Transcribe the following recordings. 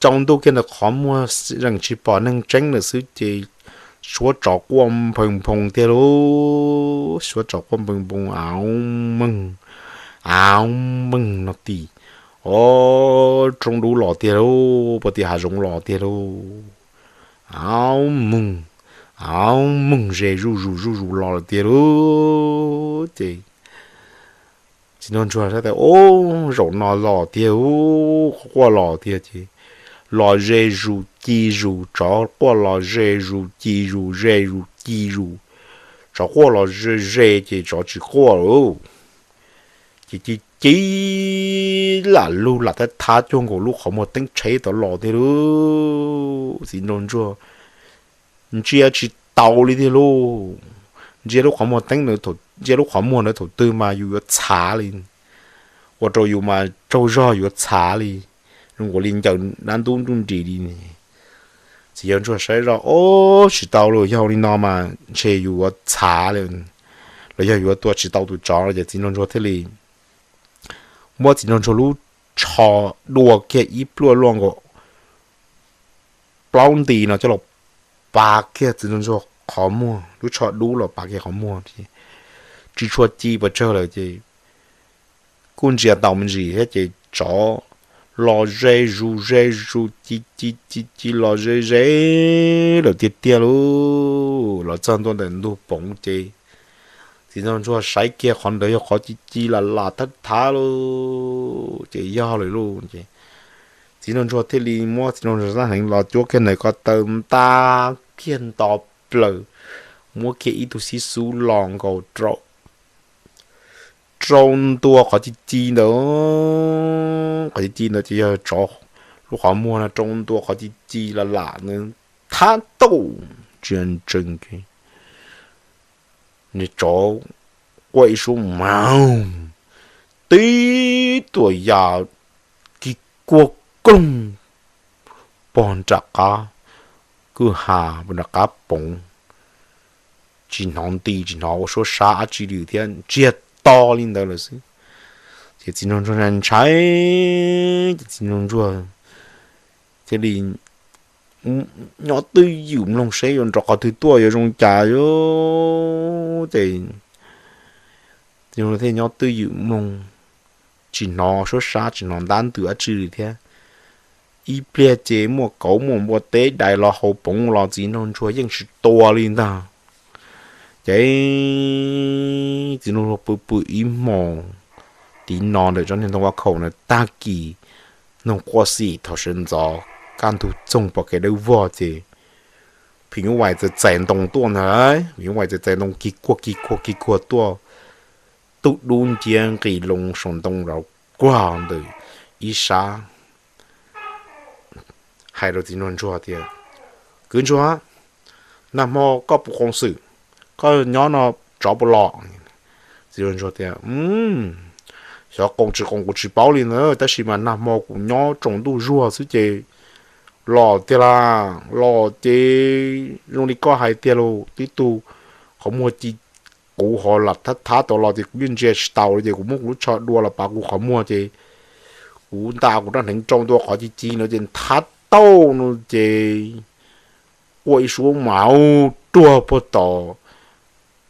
tsaus ntuj kiag ntawd qhov muag zeem tsis pom neeg tseeb lawm xwb ces suab tsov quaj nphoo nphoo tiag lauj. Suab tsov quaj nphoo nphoo, au meeg, au meeg no tim, o, roob dub los tiag lauj, puag tim hav zoov los tiag lauj. Au meeg, au meeg, ze zuj zus zuj zus los lawm tiag lauj. Ces txiv nraug ntsuag saib tas, o, zaum no los tiag, quaj los tiag ces los ze zus ci zus, tsov quaj los ze zus ci zus, ze zus ci zus. Tsov quaj los ze ze ces tsov tsis quaj lawm. Ces ci ci lam lug lam thab thab cuag nkaus lub qhov muag teeb tsheb tod los tiag lauj. Txiv nraug ntsuag ntsia tsis taus li tiag lauj. Ntsia lub qhov muag teeb, ntsia lub qhov muag ntawd thaum twg mas yus yuav txhav li, ua rau yus mas tsaug zog yuav txhav li, zoo nkaus li ncaws dab ntub nruj nris li. Txiv nraug ntsuag saib zoj, o, tsis tau lauj, yog li no mas ntshe yus yuav txhav li, los yog yuav tua tsis tau tus tsov li. Ces txiv nraug ntsuag thiaj li muab txiv nraug ntsuag lub tsho dua kiag ib pluaj luaj nkaus plaub nti no coj los pav kiag txiv nraug ntsuag qhov muag, lub tsho dub los pav kiag qhov muag, tsis tshua ci pes tsawg lawm ces kuj ntsia tau me ntsis thiab ces tsov los ze zus ze zus ci ci ci ci los ze ze lawm tiag tiag lauj. Los txog ntua ntawm ntug poov ces txiv nraug ntsuag saib kiag qhov ntawd yog qhov ci ci lam lam thab thab lauj, ces yog lawm lauj. Ces txiv nraug ntsuag thiaj li muab txiv nraug ntsuag xab hneev los cuab kiag ntawm ko taw nta kiag nto plaws, muab kiag ib tug xib xub los nkaus rau rau ntua qhov ci ci ntawd. Qhov ci ci ntawd ces yog tsov lub qhov muag no, rau ntua qhov ci ci lam lam ntawd thab tauj ntsia ntsees, nws tsov quaj ib suab maug, tib tuam yam kis kuag koog pog nram qab kwj ha, pog nram qab poov, tsis hnov nti tsis hnov ua suab sab dab tsi li thiab, ntsiag to li ntawd lawm xwb. Ces txiv nraug ntsuag ntshai, ces txiv nraug ntsuag thiaj li nyob twj ywm mloog seb yuav nrov qhov twg tuaj yuav zoo cas. Ces txiv nraug thiaj nyob twj ywm mloog, tsis hnov suab sab tsis hnov ntab ntws dab tsi li thiab. Ib pliag ces muaj kauv muaj npua teb dais los hauv poov los txiv nraug ntsuag yeej tsis tua li ntag. Ces txiv nraug ntsuag pw pw ib hmos, tiv no ntawm tsob niag ntoo vaj khaum na, tag kis noog quaj xim thaum sawv ntxov kaj ntug txoog pom kev dawb vog ces phim nyuj vais txawm txais ntoo tuaj ntag. Phim nyuj vais txawm txais ntoo kig kuag kig kuag kig kuag tuaj, tub dub nciab nqis loo saum ntoo zov kuag ntawm ib sab, hais rau txiv nraug ntsuag tias, Kwv ntsuag, nag hmo koj puas qoos xwm? Koj nyob no tsov puas los? Txiv nraug ntsuag tias, Xyov qoos tsis qoos kuv tsis paub li ntawd, tab sis mas nag hmo kuv nyob tsaus ntuj zuag xwb ces los tiag las, los ces zoo li koj hais tiag lauj, tib tug qhov muag ci quv ho lam thab thab tod los ces kuv yeej ntsia tsis taus li ces kuv muab kuv lub tsho dua los pav kuv qhov muag ces kuv nta kuv rab hneev rau ntua qhov ci ci no ces thab tauj no ces quaj ib suab mas ruag puag tom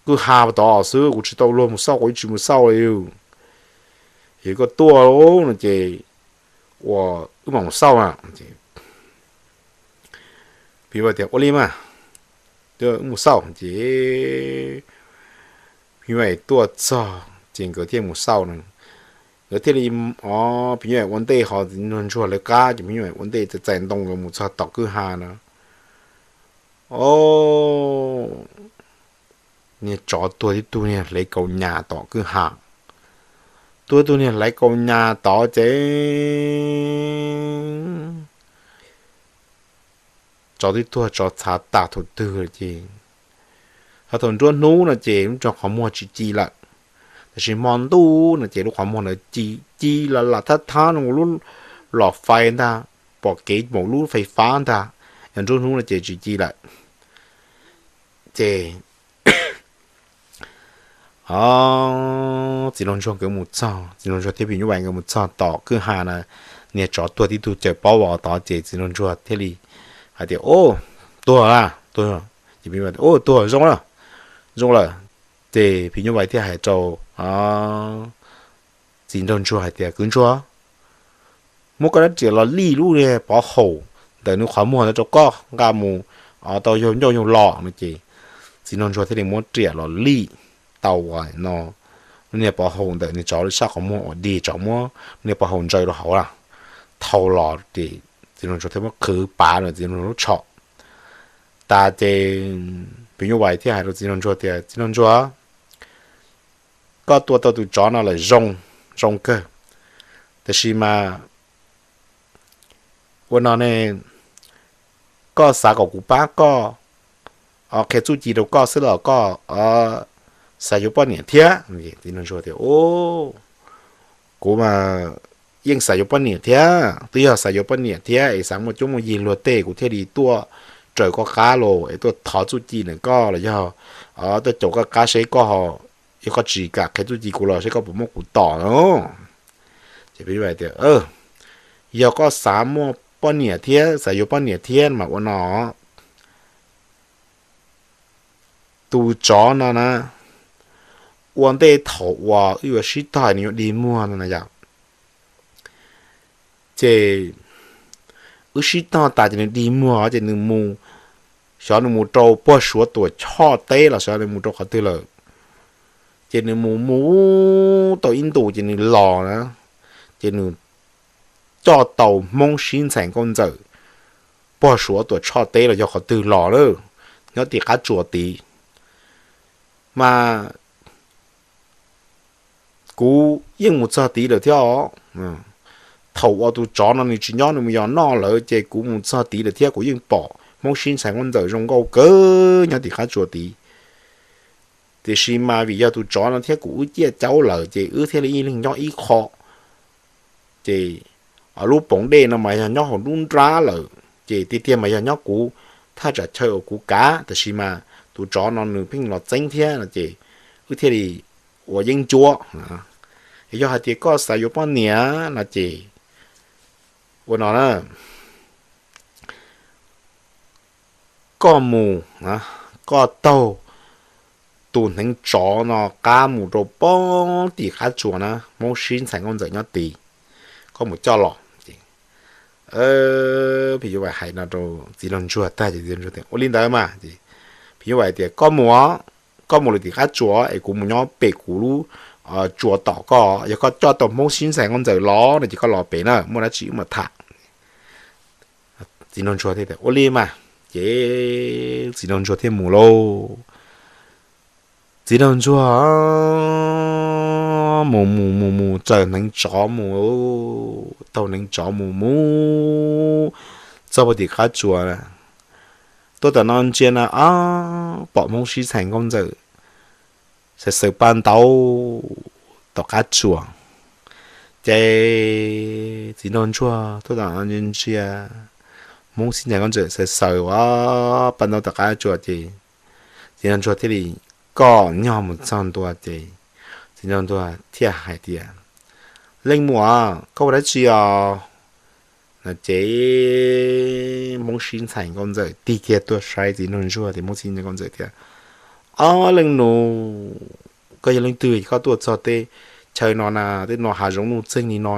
kwj ha tod xwb, kuv tsis tau luag mus xauj, kuv yeej tsis mus xauj li. Es koj tuaj no ces ua wb mam mus xauj na. Phim nyuj vais tias, Ua li mas, wb mus xauj. Ces phim nyuj vais tuaj txog ces nkawd thiaj mus xauj na. Nkawd thiaj li, o, phim nyuj vais ua ntej ho txiv nraug ntsuag lawv qab, ces phim nyuj vais ua ntej txais ntoo nkawd mus txog tom kwj ha na. O, niag tsov tuag tib tug niag hlais kaus nyas tom kwj ha. Tuag tib tug niag hlais kaus nyas tod ces tsov twb tuag tsov txhav tas thaum twg lawm ces, ho thaum nruab hnub no ces lub tsho qhov muag tsis ci lawm, tab sis hmo ntuj no ces lub qhov muag ntawd ci, ci lam lam thab thab no lub los fais ntag, pom kev npaum lub fais fab ntag. Yog nruab hnub no ces tsis ci lawm. Ces txiv nraug ntsuag nkawd mus txog, txiv nraug ntsuag thiab phim nyuj vais nkawd mus txog tom kwj ha na, niag tsov tuag tib tug caws pob vos tod ces txiv nraug ntsuag thiaj li hais tias, Ub, tuag lawm, tuag. Ces phim nyuj vais, Ub, tuag zoo lawm, zoo lawm. Ces phim nyuj vais thiaj hais rau txiv nraug ntsuag hais tias, Kwv ntsuag, muab koj rab riam los lij lub niag pov haum ntawm nws qhov muag ntawd rau koj, nqa mus tau yaug ncauj yaug lo no. Ces txiv nraug ntsuag thiaj li muab riam los lij tau no lub niag pov haum ntawm nws tsov lub sab qhov muag uas dig tsov muab lub niag pov haum ntsaws rau hauv lawm, thau los ces txiv nraug ntsuag thiaj muab qhwv pav rau txiv nraug ntsuag lub tsho. Tas ces phim nyuj vais thiaj hais rau txiv nraug ntsuag tias, Txiv nraug ntsuag, koj tua tau tus tsov no lawm zoo, zoo kawg, tab sis mas ua no ne, koj xav kom kuv pab koj qhia txuj ci rau koj xwb los koj xav yuav poj niam thiab? Txiv nraug ntsuag tias, Ub, kuv mas yeej xav yuav poj niam thiab, twb yog xav yuav poj niam thiab es xav muaj cuab muaj yig luag tej kuv thiaj li tuaj raws koj qab los es tuaj thov txuj ci ntawm koj los yog tuaj caum koj qab seb koj ho, yog koj tsis kam qhia txuj ci kuv los seb koj puas muab kuv tom no. Ces phim nyuj vais tias, Yog koj xav muaj poj niam thiab xav yuav poj niam thiab mas ua no, tus tsov no na, ua ntej thaum uas wb yuav sib tog nws yuav dig muag no na yom, ces wb sib tog tas ces nws dig muag ces nws mus, xyov nws mus rau puag Suav Tuam Tshoj teb los xyov nws mus rau qhov twg lawm. Ces nws mus mus tau ib ntus ces nws los na, ces nws coj tau Hmoob Sib Ntxhais Nkauj Ntxawm puag Suav Tuam Tshoj teb los yog qhov twg los lawm, nyob tim qab tsuas tid. Mas kuv yeej mus txog tid lawm thiab os. Thaum uas tus tsov no nws tsis nyob nws mus yos noj lawm ces kuv mus txog tid lawm thiab kuv yeej pom Hmoob Sib Ntxhais Nkauj Ntxawm zoo nkauj kawg nyob tim qab tsuas tid. Tiam sis mas vim yog tus tsov no thiab kuv wb ciaj caub lawm ces wb thiaj li ib leeg nyob ib qho. Ces lub poov dej no mas yog nyob hauv lub nrab lawm ces tiag tiag mas yog nyob kuv thaj tsam chaw uas kuv kav, tab sis mas tus tsov no nws pheej los txeeb thiab no ces wb thiaj li ua yeeb ncuab. Yog hais tias koj xav yuav poj niam no ces ua no na, koj mus, koj taug tus hneev tsov no qab mus rau puag tim qab tsuas na, Hmoob Sib Ntxhais Nkauj Ntxawm nyob tid, koj mus coj los. Phim nyuj vais hais no rau txiv nraug ntsuag tag ces txiv nraug ntsuag tias, Ua li ntawd mas. Phim nyuj vais tias, Koj mus, koj mus lawm tim qab tsuas es kuv mus nyob pem kuv lub tsuas tom koj, yog koj coj tau Hmoob Sib Ntxhais Nkauj Ntxawm los no ces koj los pem na, muaj dab tsi wb mam tham. Txiv nraug ntsuag thiaj tias, Ua li mas. Ces txiv nraug ntsuag thiaj mus lauj. Txiv nraug ntsuag mus mus mus mus raws hneev tsov mus, taug hneev tsov mus mus txog puag tim qab tsuas, tuaj tom no ntsia na, pom Hmoob Sib Ntxhais Nkauj Ntxawm xaws xaws paj ntaub tom qab tsuas. Ces txiv nraug ntsuag tuaj tom no ntsia, Hmoob Sib Ntxhais Nkauj Ntxawm xaws xaws ua paj ntaub tom qab tsuas ces txiv nraug ntsuag thiaj li kom nyog mus txog ntua ces txiv nraug ntsuag thiaj hais tias, Leej muam, koj ua dab tsi os? No ces Hmoob Sib Ntxhais Nkauj Ntxawm tig kiag tuaj saib txiv nraug ntsuag tias, Hmoob Sib Ntxhais Nkauj Ntxawm tias, Ob leej nus, koj yog leej twg koj tuaj txog tej chaw no na, tej no hav zoov nuj txeeg li no,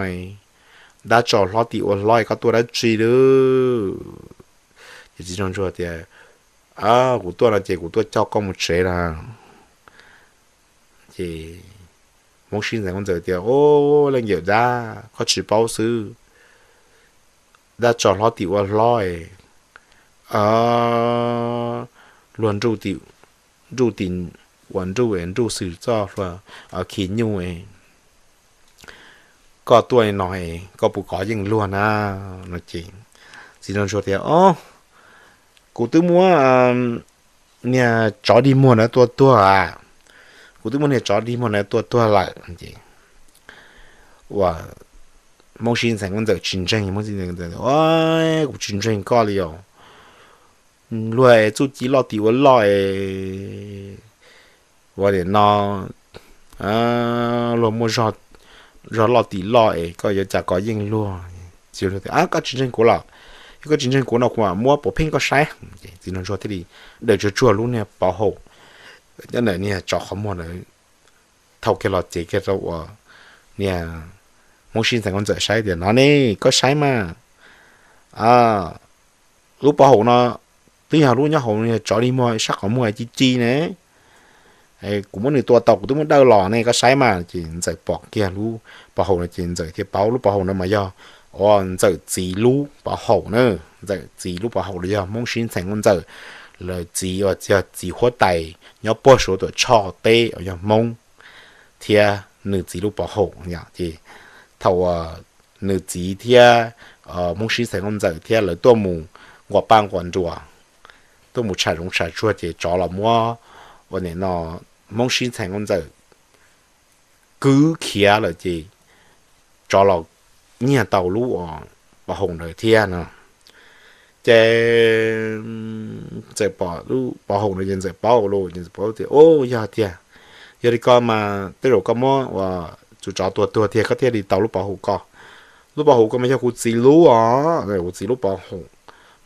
dab tsov hlob tim ua hlob koj tuaj dab tsi lawm? Ces txiv nraug ntsuag tias, Kuv tuaj no ces kuv tuaj coj koj mus tsev na. Ces Hmoob Sib Ntxhais Nkauj Ntxawm tias, Ob leej yawm dab, koj tsis paub xwb, dab tsov hlob tim ua hlob, luag nruj tim, nruj tim ua nruj, nruj xwm txoj hlua khi nyuj, koj tuaj no koj puas kov yeej luag na? No ces txiv nraug ntsuag tias, Ob, kuv twb muab niag tsov dig muag na tua tuag a, kuv twb muab niag tsov dig muag na tua tuag lawm. Ces ua Hmoob Sib Ntxhais Nkauj Ntxawm tsis ntseeg, Hmoob Sib Ntxhais Nkauj Ntxawm, Kuv tsis ntseeg koj li os, luag txuj ci loj tim ua loj es, ua li no, luag muaj zog loj tim loj es koj yuav cas kov yeej luag. Txiv nraug tias, Koj tsis ntseeg kuv los? Yog koj tsis ntseeg kuv no kuv mam muab puav pheej koj saib. Txiv nraug ntsuag thiaj li daws tsuag tsuag lub niag pov haum, coj ntawm niag tsov qhov muag ntawd thau kiag los cev kiag rau uas niag Hmoob Sib Ntxhais Nkauj Ntxawm saib tias, No ne, koj saib mas, lub pov haum no twb yog lub nyob hauv niag tsov li muag sab qhov muag ci ci ne. Kuv muab nws tua tau kuv twb muab dawj los ne, koj saib mas. Ces Ntxawm pom kiag lub pov haum no ces Ntxawm thiaj paub lub pov haum no mas yog uas Ntxawm txiv lub pov haum na. Ntxawm txiv lub pov haum los yog Hmoob Sib Ntxhais Nkauj Ntxawm lawv txiv uas yog txiv huab tais nyob puag Suav Tuam Tshoj teb uas yog Hmoob thiab nws txiv lub pov haum. Ces thaum uas nws txiv thiab Hmoob Sib Ntxhais Nkauj Ntxawm thiab lawv tuaj mus nquas paj nquas nruas, tuaj mus tsham zoov tsham tsuag ces tsov los muab ua nim no Hmoob Sib Ntxhais Nkauj Ntxawm kwv khiav lawm ces tsov los nyiag tau lub pov haum ntawd thiab no. Ces Ntxawm pom lub pov haum no ces Ntxawm paub lawm ces Ntxawm paub tias, Au, yog tiag, yog li ko mas tej zaum koj muab ua tus tsov tua tuag tiag koj thiaj li tau lub pov haum ko. Lub pov haum ko mas yog kuv txiv lub os, kuv txiv lub pov haum.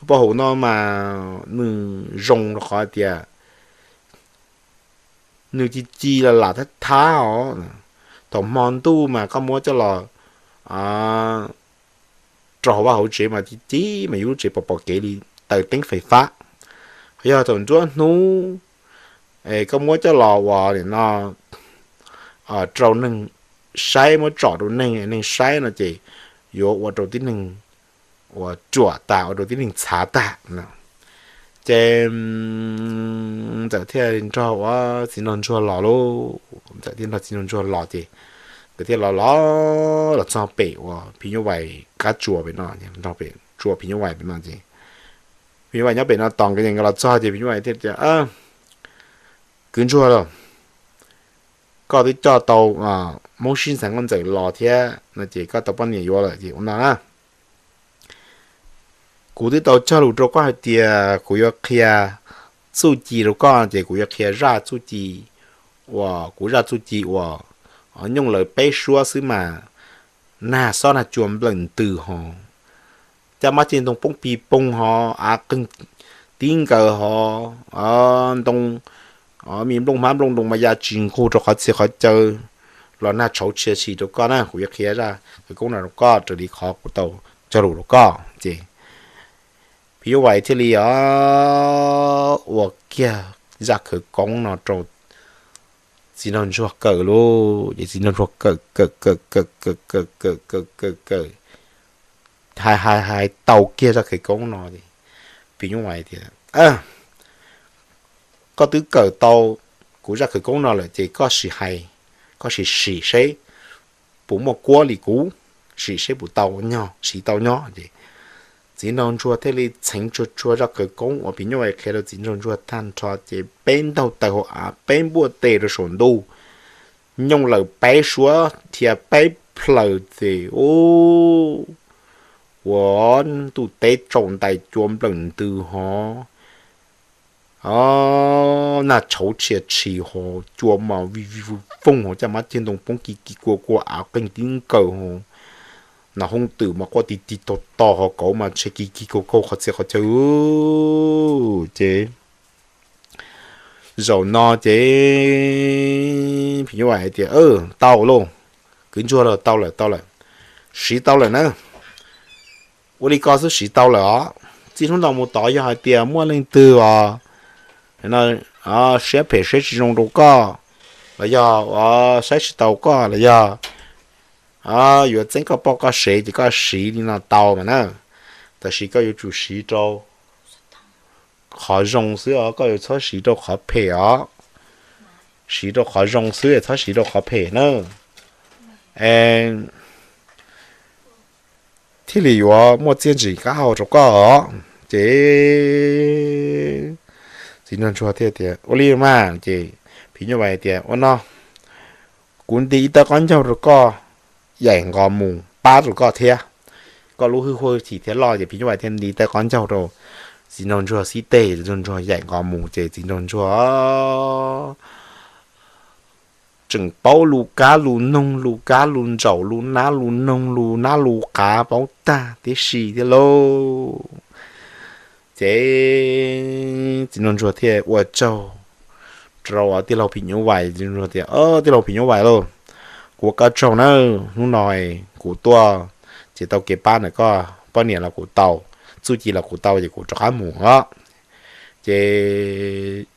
Lub pov haum no mas nws zoo rau qhov tias nws ci ci lam lam thab thab os. Thaum hmo ntuj mas koj muab coj los rau hauv vaj hauv tsev mas ci ci mas yus lub tsev pom pom kev li taws teeb fais fab. Qhov yog thaum nruab hnub koj muab coj los ua nim no rau neeg saib, muab tsom rau neeg, neeg saib no ces yuav ua rau tib neeg uas ruam tas, ua rau tib neeg txhav tag no. Ces Ntxawm thiaj nrog ua txiv nraug ntsuag los lauj. Ntxawm thiaj nrog txiv nraug ntsuag los ces nkawd thiaj los los los txog pem uas phim nyuj vais qab tsua pem no, nrog pem tsua phim nyuj vais pem no ces phim nyuj vais nyob pem no tos nkawd, nkawd los txog ces phim nyuj vais thiaj tias, Kwv ntsuag lauj, koj twb coj tau Hmoob Sib Ntxhais Nkauj Ntxawm los thiab no ces koj tau poj niam yuav lawm ces ua no na, kuv twb tau cog lus rau koj hais tias kuv yuav qhia txuj ci rau koj ces kuv yuav qhia zaj txuj ci uas kuv zaj txuj ci uas nyooj lawv peb suab xwb mas nag xob nag cua nplawm ntws hos, caj mab ceg ntoo poob pig poog hos, av qeeg tib nkaws hos, ntoo, me nplooj hmab nplooj nroo mas ya tsis nqug rau qhov txhia qhov chaw los nag tshauv tshia tshis rau koj na. Kuv yuav qhia zaj khawv koob no rau koj raws li qhov kuv tau cog lus rau koj. Ces phim nyuj vais thiaj li ua kiag zaj khawv koob no rau txiv nraug ntsuag kawm lauj. Ces txiv nraug ntsuag kawm kawm kawm kawm kawm kawm kawm kawm kawm kawm, hais hais hais tau kiag zaj khawv koob no es phim nyuj vais tias, Koj twb kawm tau kuv zaj khawv koob no lawm ces koj sim hais, koj sim sim seb puas muaj kuab li kuv, sim seb puas tau nyob, siv tau nyob. Ces txiv nraug ntsuag thiaj li txheev tsuag tsuag zaj khawv koob uas phim nyuj vais qhia rau txiv nraug ntsuag tag nrho ces peb ntaug taws hauv av, peb npuaj tes rau saum ntuj, nyooj lawm peb suab dhia peb plaws ces u ua ntuj teb tsaus ntais cua nplawm ntws hos, nag tshauv tshia tshis hos, cua mas vij vij voog hos, caj mab ceg ntoo poob ki ki kua kua, av qeeg tib nkaws hos, nas hoob twm mas quaj ti ti tog tog hos, kauv mas tshee ki ki kaug kaug qhov txhia qhov chaw. Ces zaum no ces phim nyuj vais hais tias, Tau lauj, kwv ntsuag lauj, tau lawm tau lawm, siv tau lawm na. Ua li ko xwb siv tau lawm os. Txij hnub no mus tod yog hais tias muaj leej twg os siab phem siab tsis zoo rau koj, los yog saib tsis taus koj, los yog yuav txeeb koj poj koj sev ces koj siv li no tau mas na. Tab sis koj yuav tsum siv rau qhov zoo xwb os, koj yuav txhob siv rau qhov phem os. Siv rau qhov zoo xwb, txhob siv rau qhov phem na. Thiaj li yuav muaj txiaj ntsim qab hau rau koj os. Ces txiv nraug ntsuag thiaj tias, Ua li mas. Ces phim nyuj vais tias, Ua no, kuv nti ib tawb qaub ncaug rau koj, yaim nqos mus pab rau koj thiab, koj lub hwj huam chim thiaj loj. Ces phim nyuj vais thiaj nti tawb qaub ncaug rau txiv nraug ntsuag xib teg, txiv nraug ntsuag yaim nqos mus ces txiv nraug ntsuag tseem paub lus kab lus noog, lus kab lus ntsaum, lus nab lus noog, lus nab lus qav paub tag tib si thiab lauj. Ces txiv nraug ntsuag thiaj ua tsaug rau tij laug phim nyuj vais, txiv nraug tias, Tij laug phim nyuj vais lauj, kuv ua koj tsaug nawb, hnub no kuv tuaj ces tau kev pab ntawm koj poj niam los kuv tau, txuj ci los kuv tau ces kuv rov qab mus os. Ces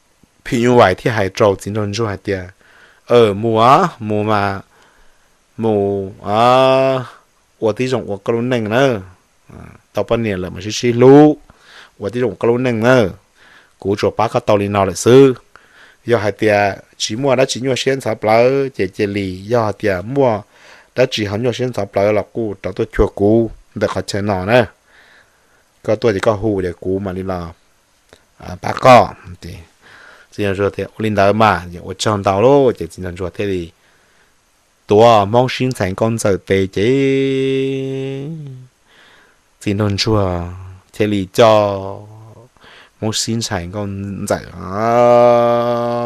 phim nyuj vais thiaj hais rau txiv nraug ntsuag hais tias, Mus os, mus mas, mus ua tib zoo ua koj lub neej na, tau poj niam lawm mas sib sib hlub, ua tib zoo ua koj lub neej na, kuv tsuas pab koj tau li no lawm xwb. Yog hais tias tsis muaj dab tsi nyuaj siab ntxhov plawv ces cia li, yog hais tias muaj dab tsi ho nyuaj siab ntxhov plawv los kuj rov tuaj cuag kuv ntawm qhov chaw no na, koj tuaj ces koj hu ces kuv mam li los pab koj. Txiv nraug ntsuag tias, Ua li ntawd mas, ua tsaug ntau lauj. Ces txiv nraug ntsuag thiaj li tuav Hmoob sib ntxhais nkauj ntxawm tes ces txiv nraug ntsuag thiaj li coj Hmoob sib ntxhais nkauj ntxawm,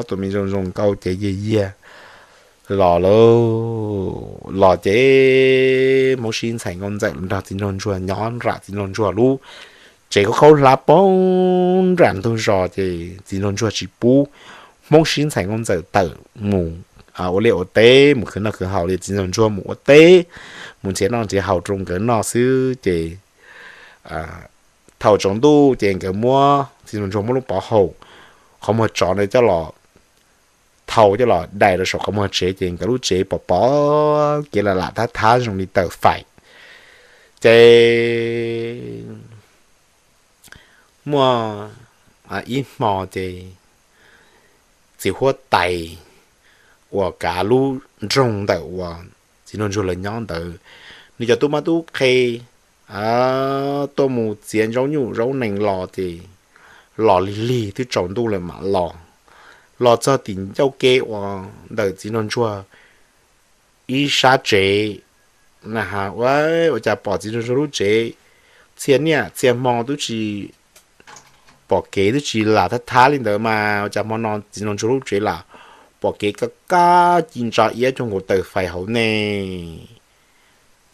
tus me zoo zoo nkauj ces yiag yiag los lauj. Los ces Hmoob sib ntxhais nkauj ntxawm los nrog txiv nraug ntsuag nyob nram txiv nraug ntsuag lub tsev khaub khaub hlab poob nram ntug zos ces txiv nraug ntsuag tsis pub Hmoob sib ntxhais nkauj ntxawm tawm mus ua liaj ua teb, mus khwv noj khwv haus li. Txiv nraug ntsuag mus ua teb, mus nrhiav noj nrhiav haus rau nkawd noj xwb ces thaum tsaus ntuj ces nkawd muab, txiv nraug ntsuag muab lub pov haum qhov muag tsov ntawd coj los thau coj los dai rau saum qhov muag tsev ces nkawd lub tsev pom pom kev lam lam thab thab zoo li tawm fais. Ces muaj ib hmo ces txiv huab tais uas kav lub nroog ntawm uas txiv nraug ntsuag lawv nyob ntawd, nws cov tub mab tub qhe tuaj mus txiav zaub nyuj zaub nees los ces los lig lig twb tsaus ntuj lawm mam los. Los txog tim ncauj ke uas ntawm txiv nraug ntsuag ib sab tsev na, ua cas pom txiv nraug ntsuag lub tsev txhia niaj txhia hmo twb tsis pom kev, twb tsis lam thab thab li ntawd mas ua cas hmo no txiv nraug ntsuag lub tsev lam pom kev kaj kaj ci ntsa iab cuag nkaus tawm fais hauv ne.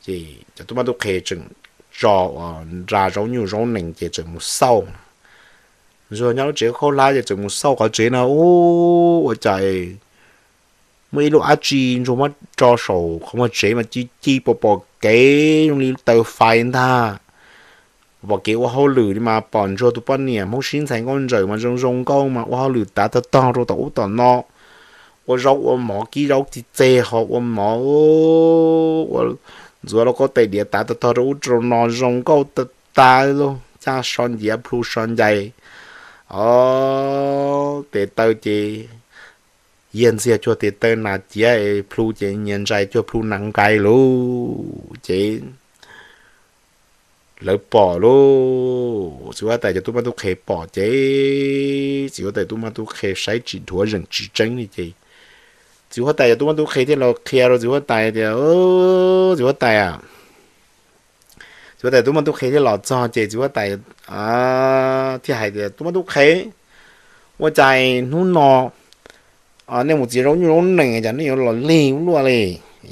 Ces cov tub mab tub qhe tseem tso uas nra zaub nyuj zaub nees ces tseem mus xauj. Ntsuag nyob lub tsev khaub hlab ces tseem mus xauj qhov tsev no, ua cas muaj ib lub dab tsi ntsuag muab tso saum qhov muag tsev mas ci ci pom pom kev zoo li tawm fais ntag. Pom kev ua hauj lwm li mas pom ntsuag tus poj niam Hmoob sib ntxhais nkauj ntxawm mas zoo zoo nkauj mas ua hauj lwm tav tog tog rau tom ub tom no, ua zaub ua mov kib zaub kib txeg ho ua mov, ua ntxuav lauj kaub tais diav tav tog tog rau ub rau no zoo nkauj tas tas li, caj so nciav plhu so ncais tes taw ces yiag ntxiag cuag tes taw nas ciav es plhu ces nyias ntsais cuag plhu nas nqais lauj. Ces lawv pom lauj, txiv huab tais cov tub mab tub qhe pom ces txiv huab tais tub mab tub qhe saib tsis dhuav zeem tsis tseeb li ces txiv huab tais cov tub mab tub qhe thiaj los qhia rau txiv huab tais tias, Txiv huab tais a, txiv huab tais tub mab tub qhe thiaj los txog ces txiv huab tais thiaj hais tias, Tub mab tub qhe, ua cas hnub no nej mus txiav zaub nyuj zaub nees cas nej yuav los lig luaj li?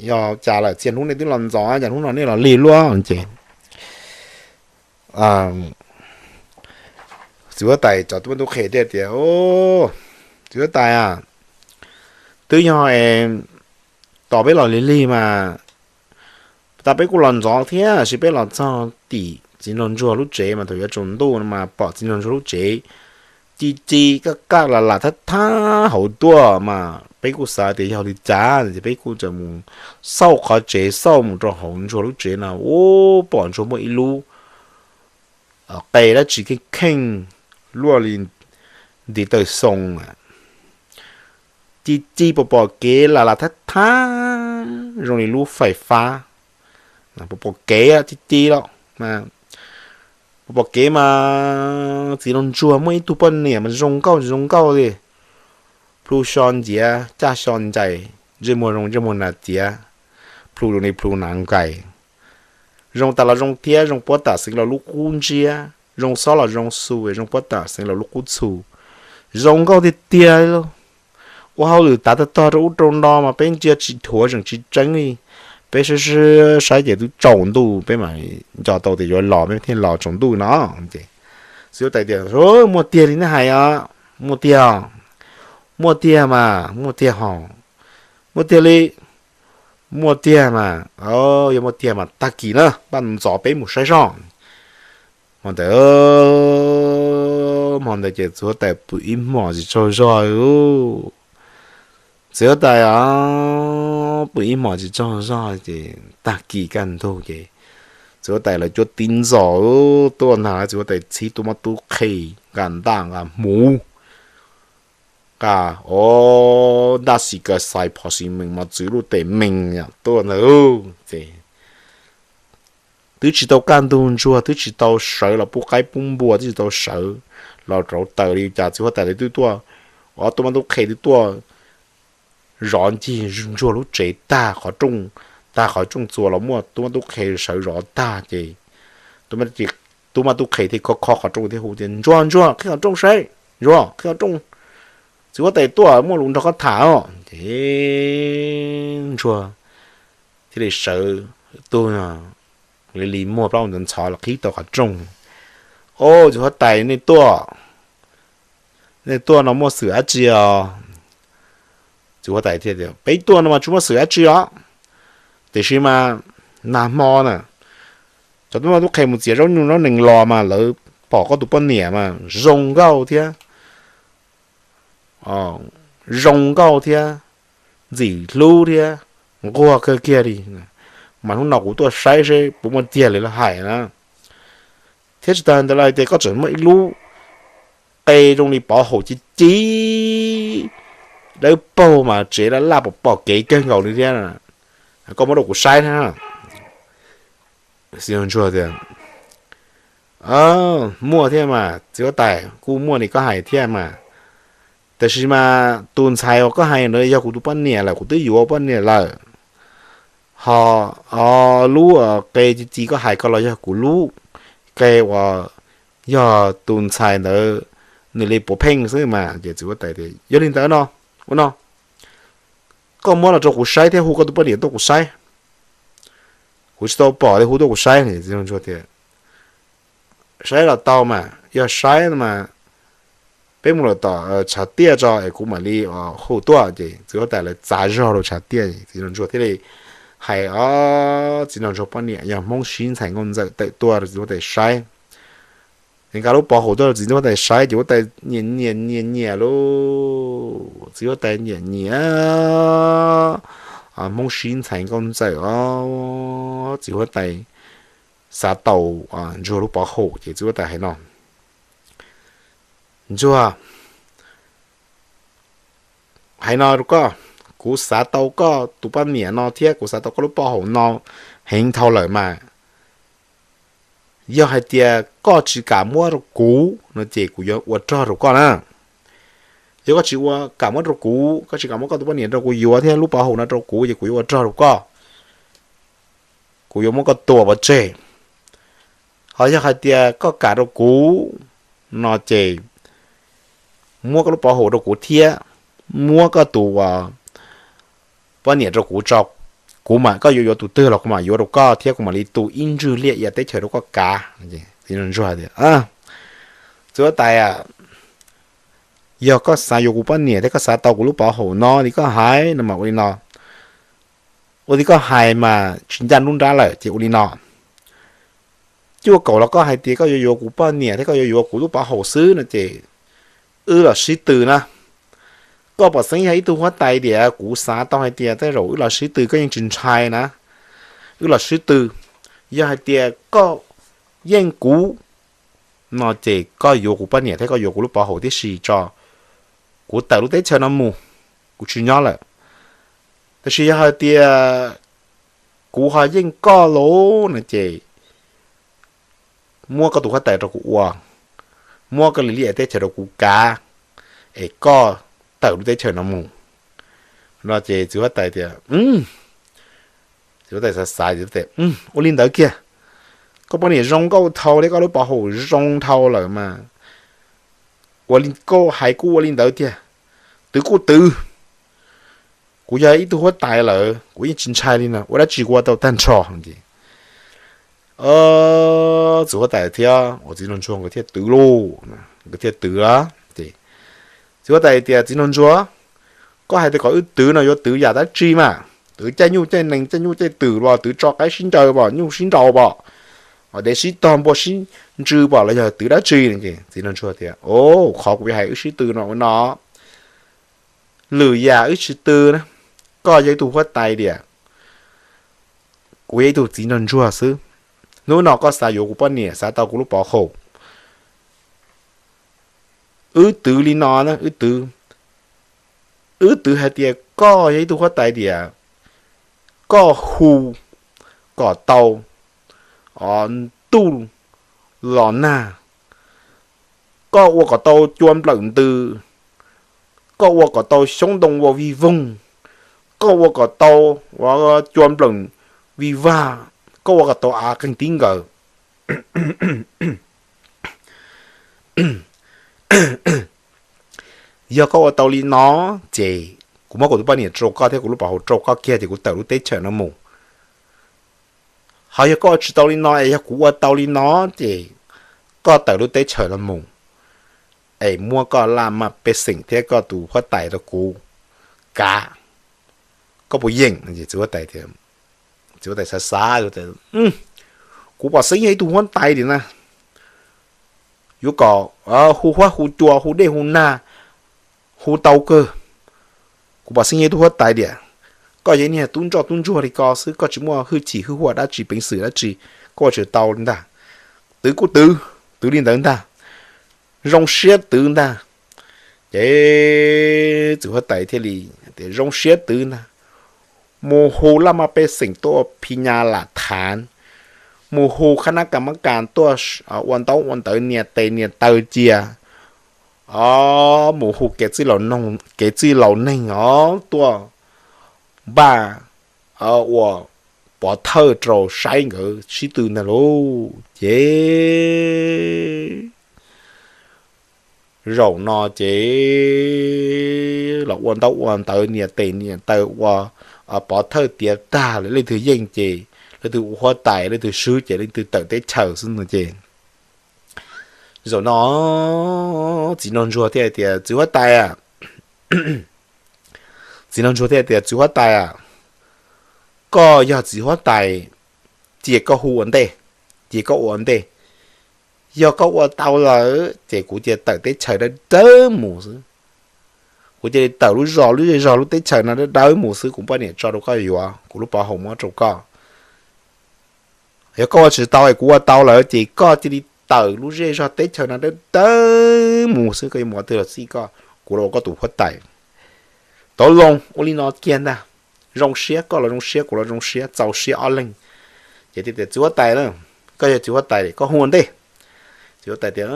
Yog cas lawm txhia hnub nej twb los ntxov cas hnub no nej los lig luaj? Ces txiv huab tais cov tub mab tub qhe thiaj tias, Txiv huab tais a, twb yog tos peb los lig lig mas tas peb kuj los ntxov thiab, sis peb los txog tim txiv nraug ntsuag lub tsev mas thaum yuav tsaus ntuj no mas pom txiv nraug ntsuag lub tsev ci ci kaj kaj lam lam thab thab hauv tuaj mas peb kuj xav tias yog li cas ces peb kuj txawm mus xauj qhov tsev, xauj mus rau hauv ntsuag lub tsev no, ub, pom ntsuag muaj ib lub qe dab tsi kheej kheej luaj li ntiv taw xoo, ci ci pom pom kev lam lam thab thab zoo li lub fais fab, pom pom kev ci ci los, pom pom kev mas txiv nraug ntsuag muaj ib tug poj niam mas zoo nkauj zoo nkauj li, plhu xyo nciav caj xyo ncais, ntsej muag zoo ntsej muag nas ciav, plhu zoo li plhu nas nkais. Zoo tas los zoo thiab, zoo puab tam xeev los lub qub ntsiab, zoo xob los zoo xu, zoo puab tam xeev los lub qub txhu, zoo nkauj tiag tiag li lauj. ua hauj lwm tav tag tog rau ub rau no mas peb ntsia tsis dhuav tseem tsis tseeb li. Peb saib saib ces twb tsaus ntuj, peb mas nco tau tias yuav los peb thiaj los tsaus ntuj no. Ces txiv huab tais tias, Muaj tiag li nej hais os? Muaj tiag, muaj tiag mas muaj tiag hos. Muaj tiag li? Muaj tiag mas. Yog muaj tiag mas tag kis na paj ntxov peb mus saib soj. Hmo ntawd, hmo ntawd ces txiv huab tais pw ib hmos tsis tsaug zog. Txiv huab tais pw ib hmos tsis tsaug zog ces tag kis kaj ntug ces txiv huab tais lawv cuab tib ntxov tuaj ntag, txiv huab tais txhib tub mab tub qhe, nqa ntaj nqa hmuv, nqa, o, ntaj xis kaw xais phom xis mees mos txwv lub tes mees tuaj ntag. Ces twb tsis tau kaj ntug ntsuag twb tsis tau sawv los pub qaib pub npua twb tsis tau sawv los rauv taws li cas txiv huab tais twb tuaj, o, tub mab tub qhe twb tuaj zov ncig ntsuag lub tsev tag qhov rooj, tag qhov rooj txuas los muaj tub mab tub qhe sawv zov tag ces tub mab tub qhe thiaj khob khob qhov rooj thiab hu tias, Ntsuag, ntsuag, qhib qhov rooj saib, ntsuag, qhib qhov rooj, txiv huab tais tuaj muaj lus nrog koj tham os. Ces ntsuag thiaj li sawv, tug li li muag plaub ntxhov los qhib tau qhov rooj. O, txiv huab tais, nej tuaj, nej tuaj no muaj xwm dab tsi os? Txiv huab tais thiaj tias, Peb tuaj no mas tsis muaj xwm dab tsi os, tiam sis mas nag hmo na cov tub mab tub qhe mus txiav zaub nyuj zaub nees los mas lawv pom koj tus poj niam mas zoo nkauj thiab, zoo nkauj thiab, ntxim hlub thiab, nquag kawg kiag li, mas hnub no kuv tuaj saib seb puas muaj tiag li lawv hais na. Thiab tsis tas ntawd los tias koj tseem muaj ib lub qe zoo li pov haum ci ci, dawb paug mas tsev laj laj pom pom kev kawg nkaus li thiab, koj muab rau kuv saib thiab. Ntsuag tias, Muaj thiab mas txiv huab tais, kuj muaj li koj hais thiab mas, tiam sis mas tus ntxhais uas koj hais ntawd yog kuv tus poj niam lawm, kuv twb yuav poj niam lawm. Ho lub qe ci ci koj hais ko los yog kuv lub qe uas yog tus ntxhais ntawd nws li puav pheej xwb mas. Ces txiv huab tais tias, Yog li ntawd no, ua no, koj muab los rau kuv saib thiab hu koj tus poj niam tuaj kuv saib. Kuv tsis tau pom li, hu tuaj kuv saib. Txiv ntsuag tias, Saib los tau mas, yog saib mas peb mus lawm tom tshav tiaj tso es kuv mam li hu tuaj. Ces txiv huab tais lawv txav zog rau tshav tiaj, txiv ntsuag thiaj li hais, o, txiv ntsuag poj niam yog Hmoob Sib Ntxhais Nkauj Ntxawm tawm tuaj rau txiv huab tais saib. Ces nqa lub pov haum tuaj rau txiv huab tais saib ces huab tais nyiam nyiam nyiam nyiam lauj, txiv huab tais nyiam nyiam Hmoob Sib Ntxhais Nkauj Ntxawm os. Txiv huab tais xav tau ntsuag lub pov haum ces txiv huab tais hais no, Ntsuag, hais no rau koj, kuv xav tau koj tus poj niam no thiab kuv xav tau koj lub pov haum no heev dhau lawm mas, yog hais tias koj tsis kam muab rau kuv no ces kuv yuav ua rog rau koj na. Yog koj tsis ua, kam muab rau kuv, koj tsis kam muab koj tus poj niam rau kuv yuav thiab lub pov haum no rau kuv ces kuv yuav ua rog rau koj, kuv yuav muab koj tua pov tseg. Ho yog hais tias koj kam rau kuv no ces muab koj lub pov haum rau kuv thiab muab koj tus poj niam rau kuv tso, kuv mam, koj yuav yuav tus twg los kuv mam yuav rau koj thiab kuv mam li tu ib ntswg liaj ia teb chaws rau koj kav. Txiv huab tais, Yog koj xav yuav kuv poj niam thiab koj xav tau kuv lub pov haum no li koj hais no mas ua li no, ua li koj hais mas tsis ncaj nruab nrab lawm ces ua li no, cuaj kaum los koj hais tias koj yuav yuav kuv poj niam thiab koj yuav yuav kuv lub pov haum xwb no ces wb los sib tw na. Koj pom xeeb yog ib tug huab tais tias kuv xav tau hais tias tej zaum wb los sib tw, koj yeej tsis ntshai na, wb los sib tw. Yog hais tias koj yeej kuv no ces koj yuav kuv poj niam thiab koj yuav kuv lub pov haum tib si tso, kuv tawm lub teb chaws no mus, kuv tsis nyob lawm. Tab sis yog hais tias kuv ho yeej koj lauj no ces muab koj tus huab tais rau kuv ua, muab koj li liaj teb chaws rau kuv kav, es koj tawm lub teb chaws no mus no ces txiv huab tais tias, txiv huab tais xav xav, ua li ntawd kiag, koj poj niam zoo nkauj dhau thiab koj lub pov haum zoo dhau lawm mas, ua li koj hais kuj ua li ntawd tiag, twv kuj twv. Kuv yog ib tug huab tais lawm kuv yeej tsis ntshai li no, ua dab tsi kuv ua tau tag nrho. Txiv huab tais thiab uas txiv nraug ntsuag nkawd thiaj twv lauj, nkawd thiaj twv lawm ces txiv huab tais tias, Txiv nraug ntsuag, koj hais tias kom wb twv no yuav twv yam dab tsi mas? Twv caij nyuj caij nees, caij nyuj caij twm los twv tso qaib sib ncaws pom, nyuj sib nraus pom, dev sib tog, npua sib ntsw pom los yog twv dab tsi? Txiv nraug ntsuag tias, Qhov kuv yuav hais wb sib tw no ua no, lwm yam wb tsis tw na. Koj yog ib tug huab tais tiag, kuv yog ib tug txiv nraug ntsuag xwb. Hnub no koj xav yuav kuv poj niam, xav tau kuv lub pov haum, wb twv li no na, wb twv, wb twv hais tias koj yog ib tug huab tais tiag, koj hu kom tau ntuj los nag, koj ua kom tau cua nplawm ntws, koj ua kom tau xyoob ntoo ua vij voog, koj ua kom tau cua nplawm vij vag, koj ua kom tau av qeeg tib nkaws. Yog koj ua tau li no ces kuv muab kuv tus poj niam rau koj thiab kuv lub pov haum rau koj kiag ces kuv tawm lub teb chaws no mus. Ho yog koj ua tsis tau li no es yog kuv ua tau li no ces koj tawm lub teb chaws no mus es muab koj laj maj pej xeem thiab koj tus huab tais rau kuv kav, koj puas yeem? Txiv huab tais xav xav, Kuv pom xeeb yog ib tug huab tais li na, yuav kom hu huab hu cua hu dej hu nag hu tau kawg. Kuv pom xeeb yog ib tug huab tais tiag, koj yog niag tub ntsoj tub ntsuag li ko xwb, koj tsis muaj hwj chim hwj huam dab tsi peev xwm dab tsi, koj ua tsis tau li ntag. Twv kuj twv, twv li ntawd ntag, zoo siab twv ntag. Ces txiv huab tais thiaj li tias zoo siab twv ntag, mus hu laj maj pej xeem tuaj phi nyas lam thav, mus hu qhab nab kas mab kas tuaj ua ntaub ua ntawv nias tes nias taw cia, mus hu kev txwj laus neeg os tuaj npaj ua pov thawj rau saib nkawd sib tw ntag lauj. Ces zaum no ces los ua ntaub ua ntawv nias tes nias taw ua pov thawj tiav tag lawm, leej twg yeej ces leej twg ua huab tais, leej twg swb ces leej twg tawm teb chaws xwb no ces zaum no txiv nraug ntsuag thiaj tias, Txiv huab tais, txiv nraug ntsuag thiaj tias, Txiv huab tais, koj yog txiv huab tais, cia koj hu ua ntej, cia koj ua ua ntej. Yog koj ua tau lawm ces kuv cia tawm teb chaws dawb dawb mus xwb. Kuv cia li tawm lub zos, lub zej zog, lub teb chaws no dawb dawb mus xwb, kuv poj niam tso rau koj yuav, kuv lub pov haum muab rau koj. Yog koj ua tsis tau es kuv ua tau lawm ces koj cia li tawm lub zej zog teb chaws no dawb dawb mus xwb, koj yuav mus qhov twg los xij koj, kuv los ua koj tus huab tais. Tau loo, ua li no kiag ntag. Zoo siab, koj los zoo siab, kuv los zoo siab, txaus siab ob leeg. Ces tias, Txiv huab tais, koj yog txiv huab tais, koj hu ua ntej. Txiv huab tais tias,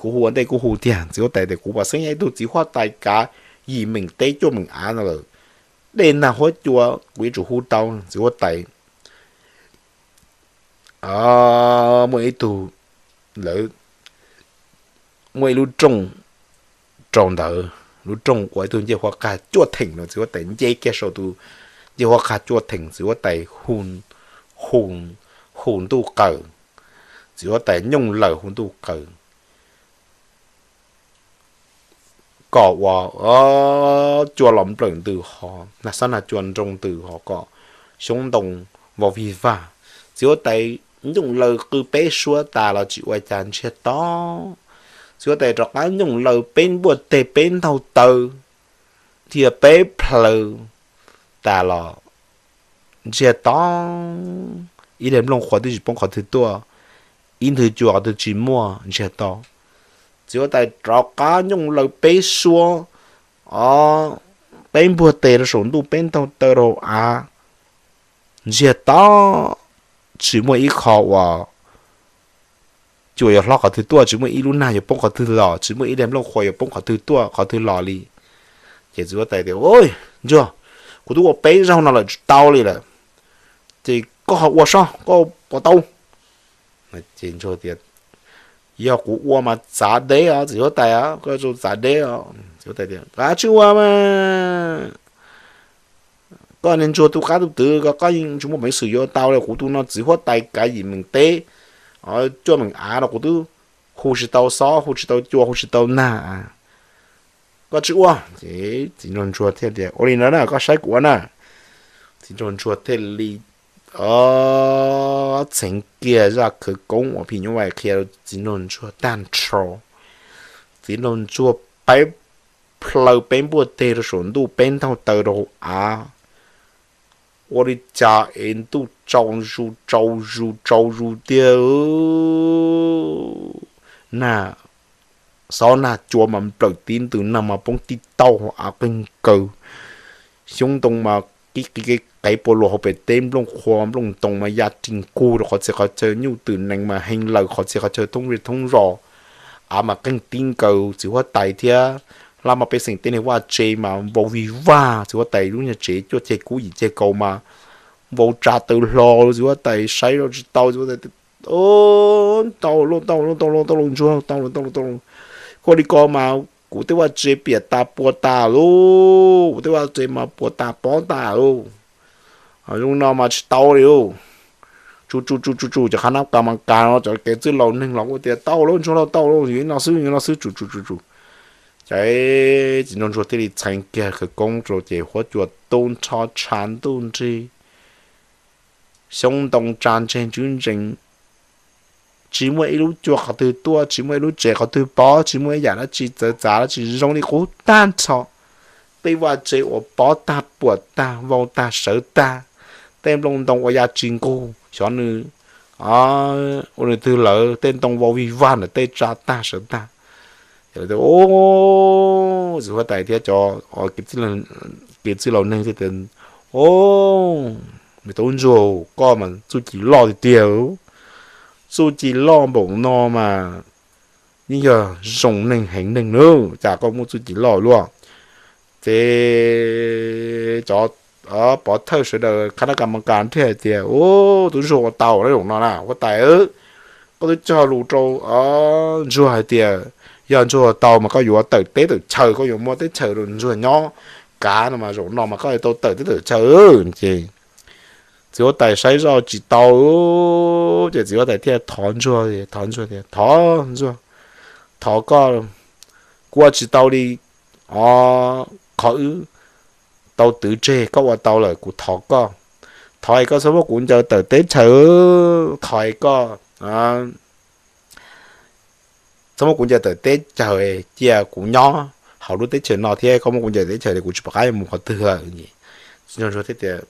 Kuv hu ua ntej kuj hu tiag. Txiv huab tais tias, Kuv pom xeeb yog ib tug txiv huab tais kav yim meem teb cuaj meem av no lawm, dej nag huab cua kuv yuav tsum hu tau. Txiv huab tais muaj ib tug, lawv muaj ib lub rooj rau ntawd, lub rooj ua ib tug ncej huab qag cuaj theem no, txiv huab tais nce kiag saum tus ncej huab qag cuaj theem, txiv huab tais hu, hu, hu ntuj qaws, txiv huab tais nyooj laws hu ntuj qaws kom ua cua los nplawm ntws ho, nag xob nag cua nroo ntws ho, kom xyoob ntoo vau vig vag. Txiv huab tais nyooj laws qw peb suab tas los tsis ua cas, ntsiag to. Txiv huab tais rov qab nyooj laws peb npuaj teg peb ntaug taw thiab peb plhaw tas los ntsiag to. Ib daim nplooj qhuav twb tsis poob qhov twg tuaj, ib nthwv cua qhov twg tsis muaj, ntsiag to. Txiv huab tais rov qab nyooj laws peb suab, o, peb npuaj teg rau saum ntuj peb ntaug taw rau av, ntsiag to. Tsis muaj ib qho uas cua yuav hlob qhov twg tuaj, tsis muaj ib lub nag yuav poob qhov twg los, tsis muaj ib daim nplooj qhuav yuav poob qhov twg tuaj qhov twg los li. Ces txiv huab tais tias, Ntsuag, kuv twb ua peb zaug no lawm tsis tau li lawm, ces koj ho ua sob, koj puas tau? Ces ntsuag tias, Yog kuv ua mas txav deb os txiv huab tais, koj txav deb os. Txiv huab tais tias, Kav tsij ua mas. Koj niag ntsuag tu qab tu twv ko koj yeej tsis muaj peev xwm yuav tau li. Kuv tus no txiv huab tais kav yim meem teb, cuaj meem av no kuv twb hu tsis tau xob, hu tsis tau cua, hu tsis tau nag. Koj tsis ua. Ces txiv nraug ntsuag thiaj tias, Ua li no na, koj saib kuv ua na. Txiv nraug ntsuag thiaj li txheev kiag zaj khawv koob uas phim nyuj vais qhia rau txiv nraug ntsuag tag nrho. Txiv nraug ntsuag peb plhaw peb npuaj teg rau saum ntuj, peb ntaug taw rau hauv av, ua li cas es ntuj tsau zus tsau zus tsau zus tiag. Nag, xob nag cua mas nplawm tib ntws, nag mas poob tib taug hauv av qeeg kaws. Xyoob ntoo mas qib qib qev pua luas hauv pem teb, nplooj qhua nplooj ntoo mas ya ris nkug rau qhov txhia qhov chaw, nyuj twm nees mas hee laws qhov txhia qhov chaw thoob zej thoob zos. Av mas qeeg tib nkaws, txiv huab tais thiab laj maj pej xeem tej niag vaj tse mas vau vig vag, txiv huab tais lub nyuag tsev cuaj ceg kub yim ceg kaus mas vau tsa taw hlo, txiv huab tais saib zoj tsis tau, txiv huab tais, Tau lauj, tau lauj, tau lauj, tau lauj ntsuag, tau lauj, tau lauj, tau lauj. Koj li ko mas kuv tej vaj tse piam tas puas tas lauj, kuv tej vaj tse mas puas tas pob tas lauj. Zoo no mas tsis tau li lauj. Tsuj tsuj tsuj tsuj tsuj, cov qhab nab qa mas kas no, cov kev txwj laus neeg los kuj tias, Tau lauj ntsuag lauj, tau lauj, yog li no xwb, yog li no xwb, tsuj tsuj tsuj tsuj. Ces txiv nraug ntsuag thiaj li txheev kiag khawv koob rau ces huab cua tu nrho tshav ntuj nrig, xyoob ntoo tsa ntseg ntswb ntsees, tsis muaj ib lub cua qhov twg tuaj, tsis muaj ib lub tsev qhov twg pov, tsis muaj ib yam dab tsi txawv txav dab tsi, zoo li qub tag nrho. Tej vaj tse uas pob tag puam tag vau tag sawv tag, tej nplooj ntoo uas ya tsis nqug, xyov nws ua nws twg lawm, tej ntoo vau vig vag ntawm tej tsa tag sawv tag. Txiv huab tais thiab cov kev txwj laus neeg thiaj tias, O, me tub ntsuag, koj mas txuj ci loj tiag tiag. Txuj ci loj npaum no mas yeej yog zoo neeg heev neeg na, cas koj muaj txuj ci loj luaj. Ces cov pov thawj sawv daws qhab nab qa mas kas nrhiaj hais tias, U, tub ntsuag ua tau na, zaum no na huab tais, koj twb cog lus rau ntsuag hais tias yog ntsuag tau mas koj yuav tawm teb tawm chaw, koj yuav muab teb chaws rau ntsuag nyob kav no mas zaum no mas koj tau tawm teb tawm chaw. Ces txiv huab tais saib zoj tsis tau, ces txiv huab tais thiaj thov ntsuag, thov ntsuag tias, Thov ntsuag, thov koj, kuv ua tsis tau li qhov wb tau twv tseg, koj ua tau lawm, kuv thov koj, thov es koj txhob muab kuv ncaws tawm teb chaws, thov es koj txhob muab kuv ncaws tawm teb chaws, cia kuv nyob hauv lub teb chaws no thiab, koj muab kuv ncaws teb chaws li kuv tsis pom qab yuav mus qhov twg lawm. Txiv nraug ntsuag thiaj tias,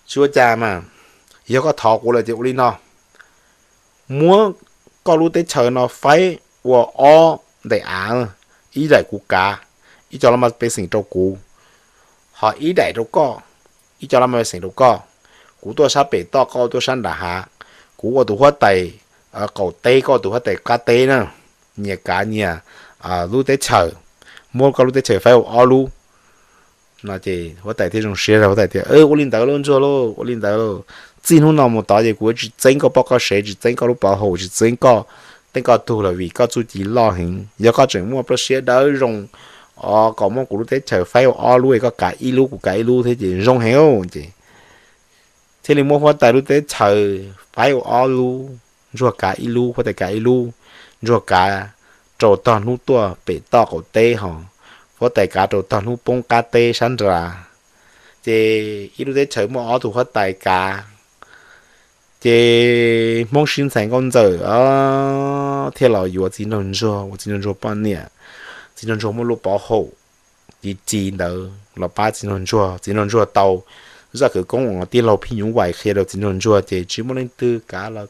Tsis ua cas mas, yog koj thov kuv lawm ces ua li no, muab koj lub teb chaws no faib ua ob daim av, ib daim kuv kav, ib co laj maj pej xeem rau kuv, ho ib daim rau koj, ib co laj maj pej xeem rau koj. Kuv tuaj sab pem toj, koj tuaj sab nram hav. Kuv ua tus huab tais qaum teb, koj ua tus huab tais qab teb na, nyias kav nyias lub teb chaws, muab koj lub teb chaws faib ua ob lub. No ces huab tais thiaj zoo siab, huab tais tias, Ua li ntawd lauj ntsuag lauj, ua li ntawd lauj. Txij hnub no mus tod ces kuv yuav tsis txeeb koj poj koj sev, tsis txeeb koj lub pov haum, tsis txeeb koj tej koj tug lawm vim koj txuj ci loj heev. Yog koj tseem muaj plab siab dawb zoo kom muab kuv lub teb chaws faib ua ob lub, koj kav ib lub kuv kav ib lub thiab ces zoo heev. Ces thiaj li muab huab tais lub teb chaws faib ua ob lub, ntsuag kav ib lub, huab tais kav ib lub. Ntsuag kav rau tog hnub tuaj pem toj qaum teb, ho huab tais kav rau tog hnub poob qab teb sab nrad. Ces ib lub teb chaws muaj ob tug huab tais kav. Ces Hmoob sib ntxhais nkauj ntxawm thiaj los yuav txiv nraug ntsuag ua txiv nraug ntsuag poj niam. Txiv nraug ntsuag muaj lub pov haum ci ci ntawd los pab txiv nraug ntsuag. Txiv nraug ntsuag tau zaj khawv koob uas tij laug Phij Nyuj Vais qhia rau txiv nraug ntsuag ces tsis muaj leej twg kav los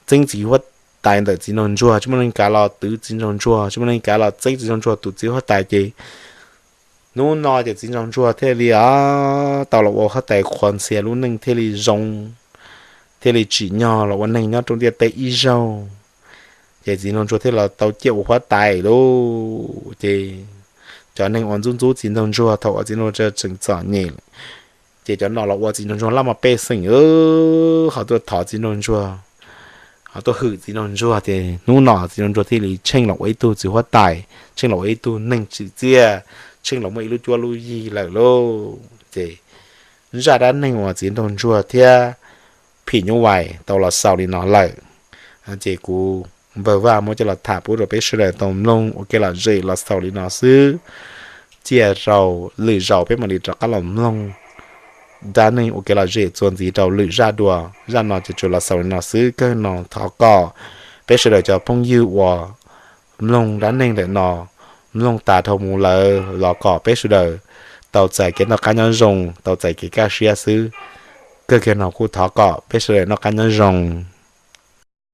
txeeb txiv huab tais ntawm txiv nraug ntsuag, tsis muaj leej kav los twv txiv nraug ntsuag, tsis muaj leej kav los txeeb txiv nraug ntsuag tus txiv huab tais. Ces hnub no ces txiv nraug ntsuag thiaj li tau los ua huab tais qhuas ntxhias, lub neej thiaj li zoo, thiaj li tsim nyog los ua neeg nyob rau ntiaj teb ib zaug. Ces txiv nraug ntsuag thiaj los tau ciaj ua huab tais lauj. Ces cov neeg uas ntxub ntxub txiv nraug ntsuag thaum uas txiv nraug ntsuag tseem txom nyem, ces cov no los ua txiv nraug ntsuag laj maj pej xeem, ho tuaj thov txiv nraug ntsuag, ho tuaj hwm txiv nraug ntsuag. Ces hnub no txiv nraug ntsuag thiaj li tsheej los ua ib tug txiv huab tais, tsheej los ua ib tug neeg tsim txiaj, Tsheej los muaj ib lub cuab lub yig lawm lauj. Ces zaj dab neeg uas txiv nraug ntsuag thiab phim nyuj vais tau los xaus li no lawm. Ces kuv npawg Vaj muab coj los tham pub rau peb sawv daws tau mloog ua kev lom zem los xaus li no xwb. Cia rau lwm zaus peb mam li rov qab los mloog dab neeg ua kev lom zem txuas ntxiv rau lwm zaj dua. Zaj no ces tsuas los xaus li no xwb, kawg no thov kom peb sawv daws cov phooj ywg uas mloog dab neeg ntawm no, mloog tas dhau mus lawm los kom peb sawv daws tau txais kev noj qab nyob zoo, tau txais kev kaj siab xwb. Kawg kiag no kuj thov kom peb sawv daws noj qab nyob zoo.